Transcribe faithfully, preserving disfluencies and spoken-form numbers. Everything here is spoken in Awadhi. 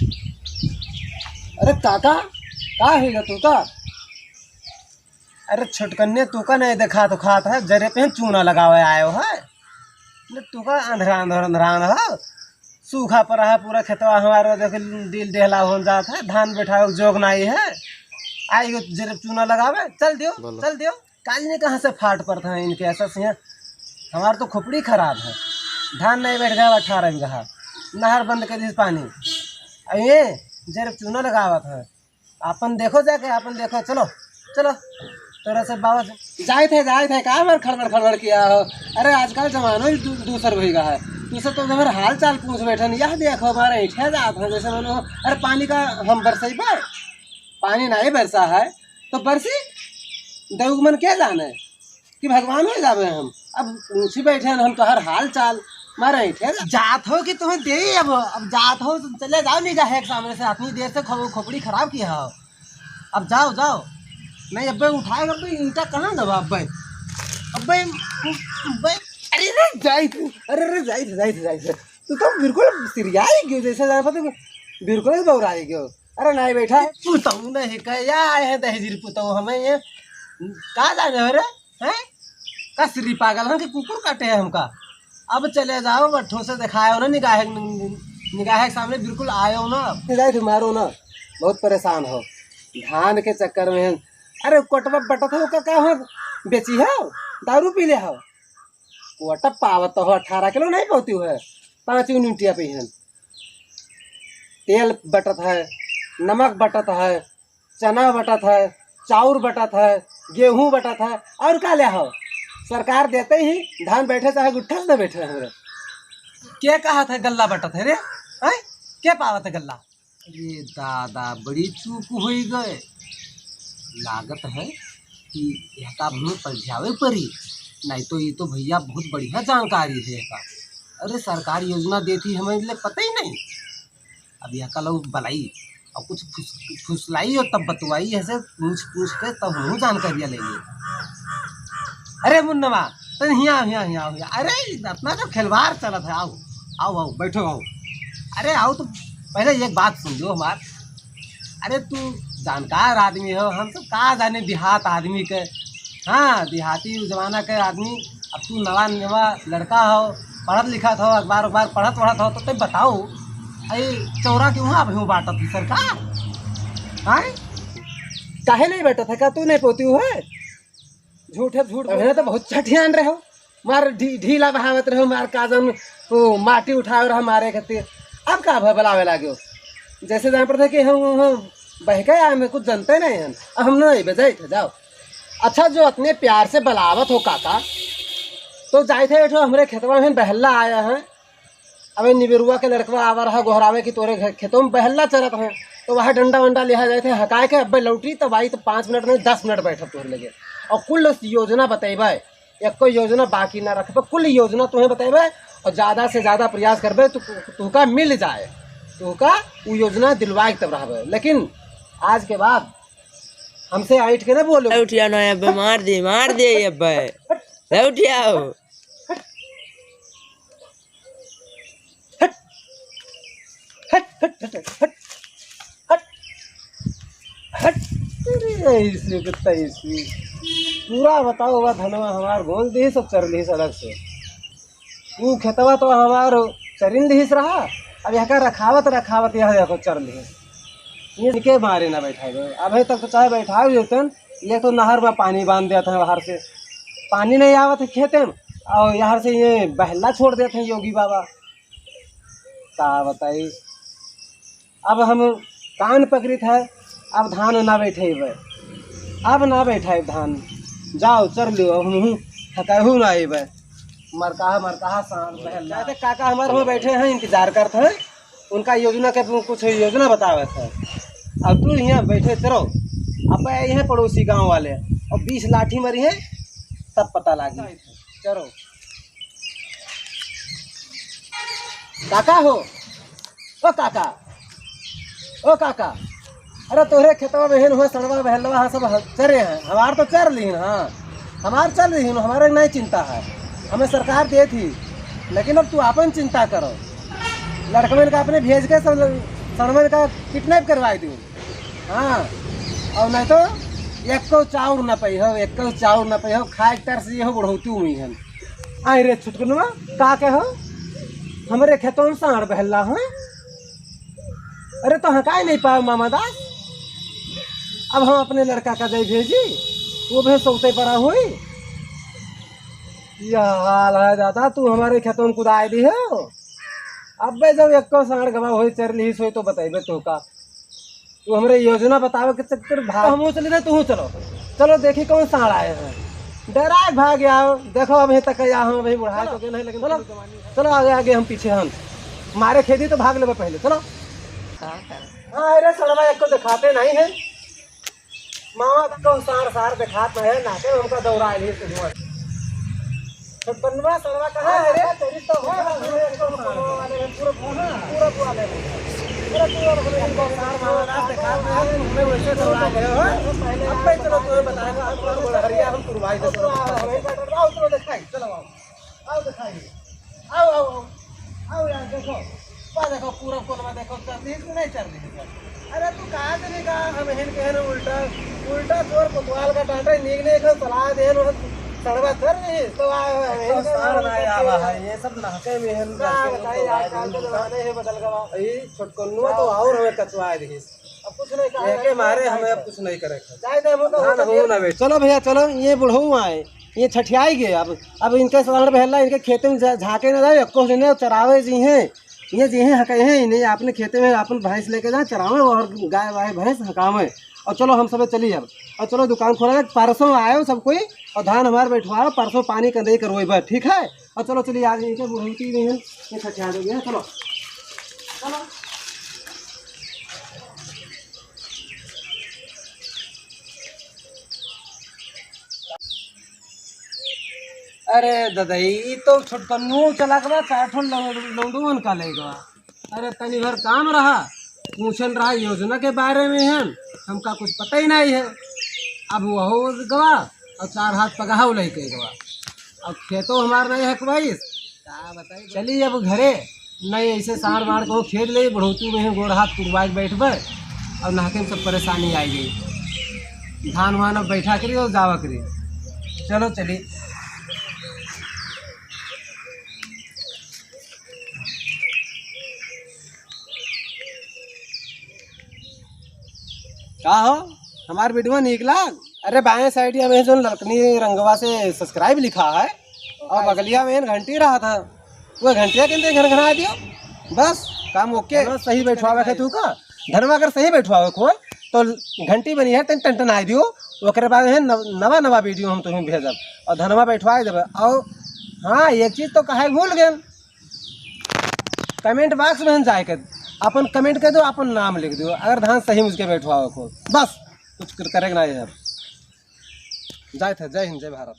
अरे काका, का होइगा तू का? अरे छोटकन्ने, तू का नहीं देखा तो खात है, जरे पे चूना लगावे आयो है। न तू का अंधरा अंधर अंधरान हो, सूखा पड़ा है पूरा खेतवा हमारा, देख डील डेहला हो जात है, धान बैठा जोग नाई है। आई हो जरे चूना लगावे, चल दियो, बोलो। चल दियो। काज ने कहाँ से फाट पड़ता है इनके ऐसा सिया। हमार तो खोपड़ी खराब है, धान नहीं बैठ गया अठारह बीघा, नहर बंद कर दी पानी। अब ये जरे चूना लगावत है, आपन देखो जाके, आपन देखो, चलो, चलो, तोरा से बाबा से। जाइत है, जाइत है, का हमार खड़बड़ खड़बड़ किया हो? अरे आजकल जमानो ही दू-, दूसर होइ गया है। तू से तो हमार हाल चाल पूछ बैठन, यह देखो हमारे ऐठे जात है जैसे मानो, अरे पानी का हम बरसइबे, पानी नहीं बरसा है तो बरसी, देव मन के जाने। कि भगवान हो जावे हम। अब पूछी बैठे हैं हम तोहर हाल चाल, मारे ऐठे। जात हो कि तुम्हें दे, अब, अब जात हो तो चले जाओ निगाह के सामने से, इतनी देर से खो-, खोपड़ी खराब किया हो। अब जाओ, जाओ। नहीं, अब्बे उठाए, अब्बे ईंटा कहाँ दबा, अब्बे? अब्बे, अब्बे, अरे रे, जाइत, अरे रे, जाइत, जाइत, जाइत। तू तो बिल्कुल सिरियाई गयो, जैसे जाना पता, बिल्कुल ही बौराई गयो। अरे नहीं बैठा। पुतऊ नहीं कह, या आए हैं दहेजरी पुतऊ, हमें ये का जाने हो रे, हैं? का सिरी पागल हैं कि कुकुर काटे हैं हमका? अब चले जाओ, बट्ठों से दिखायो ना, निगाह, निगाह के सामने बिल्कुल आयो ना। नहीं जाए थे, मारो ना, बहुत परेशान हो धान के चक्कर में। अरे कोटवा बटत हो का, का हो, बेची हो, दारू पी ले हो। कोटा पावत हो, अठारह किलो नहीं पौती है, पाँच यूनिटिया पे हन। तेल बटत है, नमक बटत है, चना बटत है, चाउर बटत है, गेहूं बटत है, और का ले हो? सरकार देते ही धान बैठे चाहे गुट्ठा से न बैठे हमरे। के कहत है गल्ला बटत है रे? हैं? के पावत है गल्ला? अरे दादा, बड़ी चूक होइ गए। लागत है कि यहका अब हमें पलझावे परी, नहीं तो ये तो भैया बहुत बढ़िया जानकारी है यहका। अरे सरकार योजना देती हमें ले पता ही नहीं। अब यहका लोग बलाई और कुछ फुस-, फुसलाई और तब बतवाई ऐसे पूछ पूछ के तब हम जानकारियाँ लेंगे। अरे मुन्नवा, तन हिया, हिया, हिया, हिया। अरे, अपना तो खिलवाड़ चलत है, आओ, आओ, आओ, बैठो, आओ। अरे, आओ तो पहले एक बात सुन लो हमार। अरे, तू जानकार आदमी हो, हम सब का जाने देहात आदमी के। हाँ, देहाती जमाना के आदमी, अब तू नवा नवा लड़का हो, पढ़त लिखत हो, अखबार उखबार पढ़त पढ़त हो, तो तै बताओ, अरे, चौरा के वहाँ अभी बाटत है सरकार? हाँ? काहे नहीं बैठत है? का तू नहीं पोती है? झूठे झूठ बोले तो बहुत चटियान रहे हो, मार ढी-, ढीला बहावत रहे हो, मार का जन वो माटी उठावे रहा मारे खातिर। अब का भ-, बलावे लागे हो? जैसे जान पड़ता कि हम, हम बहके आए, हमें कुछ जनते नहीं हैं, अब हम नहीं बजाई थे, जाओ। अच्छा, जो इतने प्यार से बलावत हो काका, तो जाए थे बैठो हमरे खेतवा में बहल्ला आया है, अबे निबेरुआ के लड़कवा आवा रहा गोहरावे कि तोरे घर खेतों में बहल्ला चरत हैं, तो वह डंडा वंडा लिहा जाए थे हकाए के, अब्बे लौटी तब आई तो पाँच मिनट नहीं, दस मिनट बैठब तोहरे लगे और कुल योजना बतेबे, एको योजना बाकी ना रखबे, कुल योजना तुम्हें बतेबे और ज्यादा से ज्यादा प्रयास करबे तो तुहका मिल जाए, तुहका वो योजना दिलवाए के तब रहबे। लेकिन आज के बाद हमसे ऐंठ के ना बोलो। उठिया ना अब्बे, मार दे, मार दे अब्बे। उठिया हो। हट, हट, हट। अरे, ऐसे के तैसे। पूरा बताओ, हुआ धनवा हमार गोल दिहिस, सब चर लिहिस अलग से। ऊ खेतवा तो हमार चरिन लिहिस रहा, अब यहका रखावत, रखावत यह देखो चर लिहिस। ये के मारे ना बैठाए गए। अबे तक तो चाहे बैठाए भी होतन, ये तो नहर में पानी बांध देत हैं बाहर से, पानी नहीं आवत है खेते में, और यहाँ से ये बहला छोड़ देत हैं योगी बाबा। का बताई, अब हम कान पकड़ित है, अब धान ना बैठेबे, अब ना बैठाए धान, जाओ चर लियो, अब हमहूँ थकाहू ना आइबे। मरकाहा, मरकाहा सांड बहला। काका हमारे वहाँ बैठे हैं, इंतजार करते हैं। उनका योजना के, कुछ योजना बतावे थे। अब तू यहाँ बैठे चलो, अब यहाँ पड़ोसी गांव वाले और बीस लाठी मरी है, तब पता लागी। चलो काका हो, ओ काका, ओ काका, अरे तोहरे खेतवा में हेन हुआ सड़वा बहलवा हाँ सब ह-, चरे हैं, हमार तो चर लीन, हाँ हमार चर लीन, हमारे नहीं चिंता है, हमें सरकार दे थी, लेकिन अब तू आपन चिंता करो। लड़कवन का अपने भेज के सब ल-, साँड़वन का किडनैप करवाइ दियो। हाँ, और नहीं तो एको चाउर न पइहो, एको चाउर न पइहो, खाए तर से हो बुढ़ौती हुई हम। आई रे छुटकनवा, का कहो? हमरे खेतों में साँड़ बहला है। अरे तो हकाई नहीं पाओ मामा दास, अब हम अपने लड़का का जाई भेजी, वो भी सौते परा हुई। यह हाल है दादा, तू हमरे खेतों में कुदाई दी हो। अबे जब एको साँड़ गवा होई, चर लिहिस होई तो बतइबे तो का। तू हमरे योजना बतावे के चक्कर भाग, हमहूँ चली रहे, तू चलो। चलो देखी कौन साँड़ आए हैं। डराए भाग आओ, देखो अभी तक या हम अभी बुढ़ा चलो, चुके हैं, लेकिन चलो, चलो आगे आगे हम पीछे हम। मारे खेदी तो भाग लेबे पहले, चलो। हाँ, अरे साँड़वा एको देखाते नहीं है। मामा तो साँड़ साँड़ देखात है, नाके हमका दौड़ा लिए से हुआ। तो बनवा साँड़वा कहाँ है रे? तेरी तो है, पूरा, पूरा, पूरा, पूरा। अरे तू और हमें इनको साँड़ मामा ना देखात है, हमें वैसे दौड़ा गए हो। अब भाई चलो तुम्हें बताएगा, हम लोग हरिया हम तुरवाई दे, चलो। आओ, चलो दिखाई, चलो आओ। आओ दिखाई। आओ, आओ, आओ। आओ यार, देखो। वाह, देखो, पूरा कोलवा देखो, चल रही है कि नहीं चल रही है? अरे, तू कहाँ से निकाल? हम हिन के हिन उल्टा, उल्टा चोर कोतवाल का डांटा, नीक ने एक सलाह दे, वो सड़वा कर रही, तो आए हुए हैं, तो हिन के सार हिन ना उल्टा आवा चोर। है, ये सब नहके में हम का जाके बताए उनको यार, राय काल के दूंगा। जमाने है बदल गवा। ये छोटकन्नुआ तो और हमें कचवाए रही। अब कुछ नहीं कहा, एके मारे हमें अब कुछ नहीं करे। जाए दे, हम तो धान होता हो दिया। ना बे। चलो भैया, चलो, ये बुढ़ऊ आए, ये छठियाई गए। अब, अब इनके साँड़ बहला, इनके खेते में जा-, झाँके ना जाए, एको जने चरावे जी हैं, ये जी हैं, हके हैं, इन्हें अपने खेते में अपन भैंस लेके जाए, चरावे और गाय वाय भैंस हकावे। और चलो हम सबे चली अब, और चलो दुकान खोला जाए, परसों आयो सब कोई और धान हमार बैठवाओ, परसों पानी कंदई करवाई बस, ठीक है? और चलो चलिए, आज इनके बुढ़ौती में हम ये छठिया देंगे, चलो। चलो। अरे ददई, ई तो छोटकन्नू चला गवा, चार ठो लौ-, लौंडुअन का ले गवा। अरे तनी भर काम रहा, पूछन रहा योजना के बारे में हम, हमका कुछ पता ही नहीं है। अब वहो गवा और चार हाथ पगहा लेके गवा। अब खेतो हमार नहीं हकवाइस, का बताई? चली अब घरे, नहीं ऐसे साँड़ वाँड़ को खेद ले, बुढ़ौती में हम गोड़ हाथ तुड़वा के बैठबे और नहके में सब परेशानी आई गई। धान वान अब बैठा करी और जावा करी। चलो चली। का हो, हमार वीडियो नीक लाग? अरे बाएं साइड में जौन ललकनी रंगवा से subscribe लिखा है और बगलिया में घंटी रहा था, वो घंटिया के अंदर घनघना दियो, बस काम OK। चलो, सही बैठवावे के तू का, धनवा अगर सही बैठवावे खोल तो घंटी बनी है, तन टन टन आई दियो, ओकरे बाद है नव-, नवा नवा वीडियो हम तुम्हें भेजब और धनवा बैठवाए देबे। और हाँ, एक चीज तो कहे भूल गए, comment box में जाए के अपन comment कर दो, अपन नाम लिख दो, अगर धान सही मुझके बैठवाओ को, बस कुछ कर, करे के ना है। अब जाए थे, जय हिंद, जय भारत।